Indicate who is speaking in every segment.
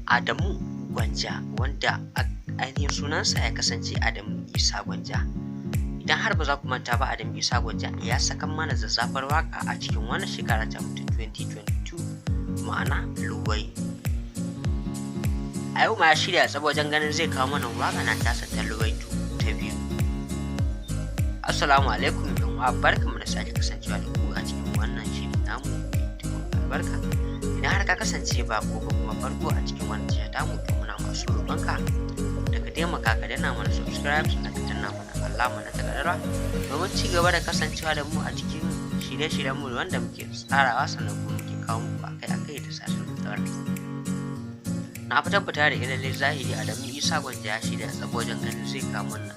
Speaker 1: Adamu Gwanja, wanda ainihin sunansa ya kasance Adamu Isa Gwanja. Idan har ba za ku manta ba, Adamu Isa Gwanja ya saka mana zazzafar waka a cikin wannan shekara ta mutu 2022, ma'ana Luwai. A yau ma ya shirya tsab wajen ganin zai kawo mana waka na tasa ta Luwai ta biyu. Assalamu alaikum yan uwa, barkamu da sake kasancewa da ku a cikin wannan shiri namu mai albarka. Idan har ka kasance ba ko kuma farko a cikin wannan tasha tamu, to muna masu roƙonka da ka taimaka ka danna mana subscribe, sannan ka danna mana alama na takararwa domin ci gaba da kasancewa da mu a cikin shirye-shiryen mu wanda muke tsarawa, sannan kuma muke kawo muku akai-akai da sashen tsara. Na fi tabbata da lallai zahiri Adamu Isa Gwanja ya shirya tsab wajen ganin zai kawo mana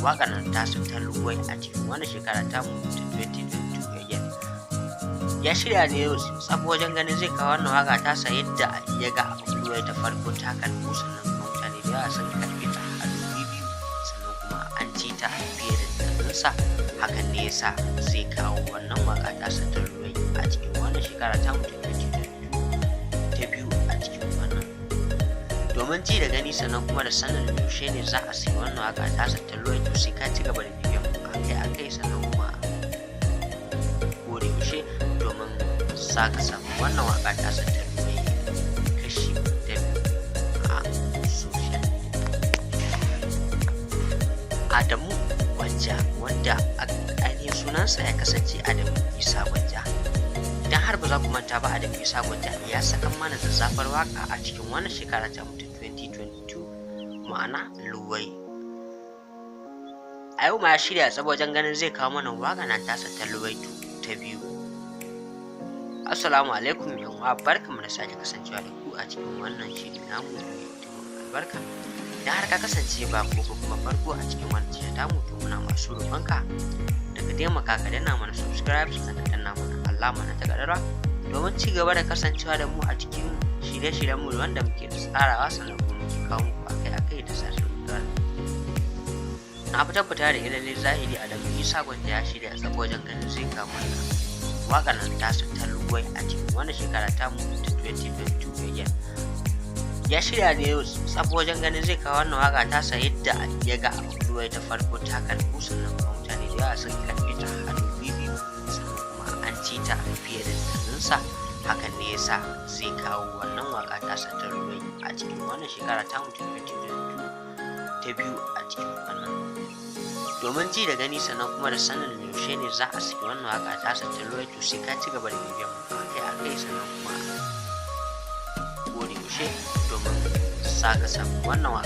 Speaker 1: waƙar nan tasu ta Luwai a cikin wannan shekara ta mu ta 2022 again. Ya shirya ne tsab wajen ganin zai kawo wannan waka tasa yadda ya ga Luwai ta farko ta karɓu, sannan kuma mutane da yawa sun karɓe ta hannu biyu, sannan kuma an ji ta fiye da tunaninsa. Hakan ne yasa zai kawo wannan waka tasa ta Luwai a cikin wannan shekara ta mu ta 2022 ta biyu a cikin wannan. Domin ji da gani, sannan kuma da sanin yaushe ne za a sayi wannan waka tasa ta Luwai, to sai ka ci gaba da bibiyan mu akai akai, sannan kuma ko da yaushe, domin za ka samu wannan waka tasa ta Luwai kashi ta biyu a social media. Adamu Gwanja, wanda ainihin sunansa ya kasance Adamu Isa Gwanja. Idan har ba za ku manta ba, Adamu Isa Gwanja ya saka mana zazzafar waka a cikin wannan shekara ta mutu 2022, ma'ana Luwai. A yau ma ya shirya tsab wajen ganin zai kawo mana waka na tasa ta Luwai ta biyu. Assalamu alaikum yan uwa, barkamu da sake kasancewa da ku a cikin wannan shiri namu mai albarka. Idan har ka kasance ba ko kuma farko a cikin wannan tasha tamu, to muna masu roƙonka da ka taimaka ka danna mana subscribe, sannan ka danna mana alama na takararwa domin ci gaba da kasancewa da mu a cikin shirye-shiryen mu wanda muke tsarawa, sannan kuma muke kawo muku akai-akai da sashen mutuwar. Na fi tabbata da lallai zahiri Adamu Isa Gwanja ya shirya tsab wajen ganin zai kawo mana waƙar nan tasa ta Luwai a cikin wannan shekara ta mu ta 2022 again. Ya shirya ne tsab wajen ganin zai kawo wannan waka tasa yadda ya ga Luwai ta farko ta karɓu, sannan kuma mutane da yawa sun karɓe ta hannu biyu, sannan kuma an ci ta fiye da tunaninsa. Hakan ne yasa zai kawo wannan waka tasa ta Luwai a cikin wannan shekara ta mu ta 2022 ta biyu a cikin wannan. Domin ji da gani, sannan kuma da sanin yaushe ne za a saki wannan waka tasa ta Luwai, to sai ka ci gaba da bibiyan mu akai akai, sannan kuma ko da yaushe, domin za ka samu wannan waka.